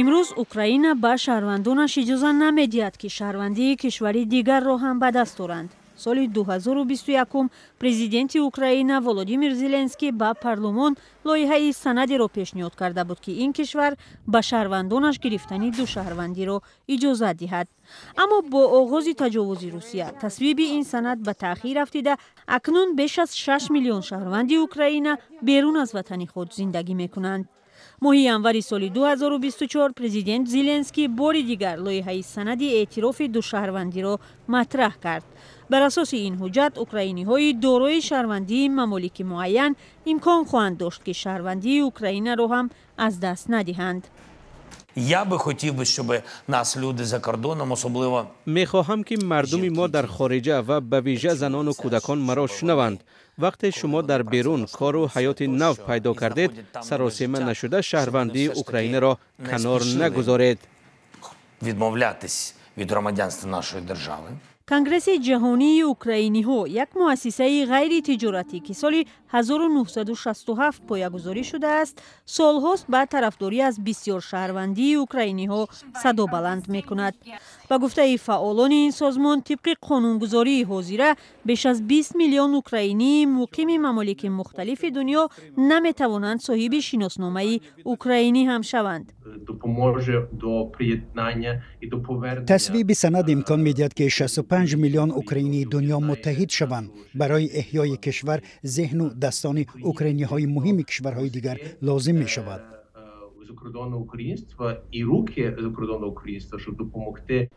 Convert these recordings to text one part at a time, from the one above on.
Имрӯз Украина ба шаҳрвандонаш иҷоза намедиҳад, ки шаҳрвандии кишвари дигарро ҳам ба даст оранд. Соли 2021 президенти Украина Володимир Зеленский ба парлумон лоиҳаи санадеро пешниҳод карда буд, ки ин кишвар ба шаҳрвандонаш гирифтани душаҳрвандиро иҷозат диҳад. Аммо бо оғози таҷовузи Русия тасвиби ин санад ба таъхир афтида, акнун беш аз 6 миллион шаҳрванди Украина берун аз ватани худ зиндагӣ мекунанд. Моҳи январи соли 2024 президент Зеленский бори дигар лоиҳаи санади эътирофи душаҳрвандиро матраҳ кард. Бар асоси ин ҳуҷҷат, украиниҳои дорои шаҳрвандии мамолики муайян имкон хоҳанд дошт, ки шаҳрвандии Украинаро ҳам аз даст надиҳанд. Я би хотів би, щоб нас люди за кордоном, особливо Мехоҳам, ки мардуми мо дар хориҷа ва ба вижа занону кӯдакон маро шунаванд. Вақте шумо дар берун кору ҳаёти нав пайдо кардед, саросема нашуда шаҳрвандии Украинаро канор нагузоред. Відмовлятись від громадянства нашої держави. Конгресси ҷаҳонии украиниҳо, як муассисаи ғайритиҷоратӣ, ки соли 1967 поягузорӣ шудааст, солҳост ба тарафдорӣ аз бисёршаҳрвандии украиниҳо садо баланд мекунад. Ба гуфтаи фаъолони ин созмон, тибқи қонунгузории ҳозира беш аз 20 миллион украинии муқими мамолики мухталифи дунё наметавонанд соҳиби шиносномаи украинӣ ҳам шаванд. Тасвиби санад имкон медиҳад, ки 65 миллион украинии дунё муттаҳид шаванд. Барои эҳёи кишвар зеҳну дастони украиниҳои муҳими кишварҳои дигар лозим мешавад. Закордонного українства і руки закордонного українства, щоб допомогти.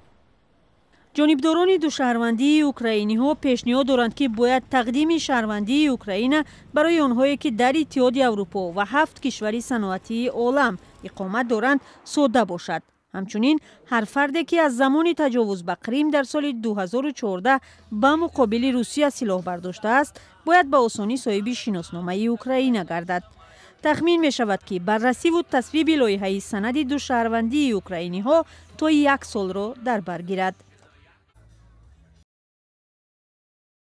Ҷонибдорони душаҳрвандии украиниҳо пешниҳод доранд, ки бояд тақдими шаҳрвандии Украина барои онҳое, ки дар Иттиҳоди Аврупо ва ҳафт кишвари саноатии олам иқомат доранд, содда бошад. Ҳамчунин ҳар фарде, ки аз замони таҷовуз ба Қрим дар соли 2014 ба муқобили Русия силоҳ бардоштааст, бояд ба осонӣ соҳиби шиносномаи Украина гардад. Тахмин мешавад, ки баррасиву тасвиби лоиҳаи санади душаҳрвандии украиниҳо то як солро дар бар гирад.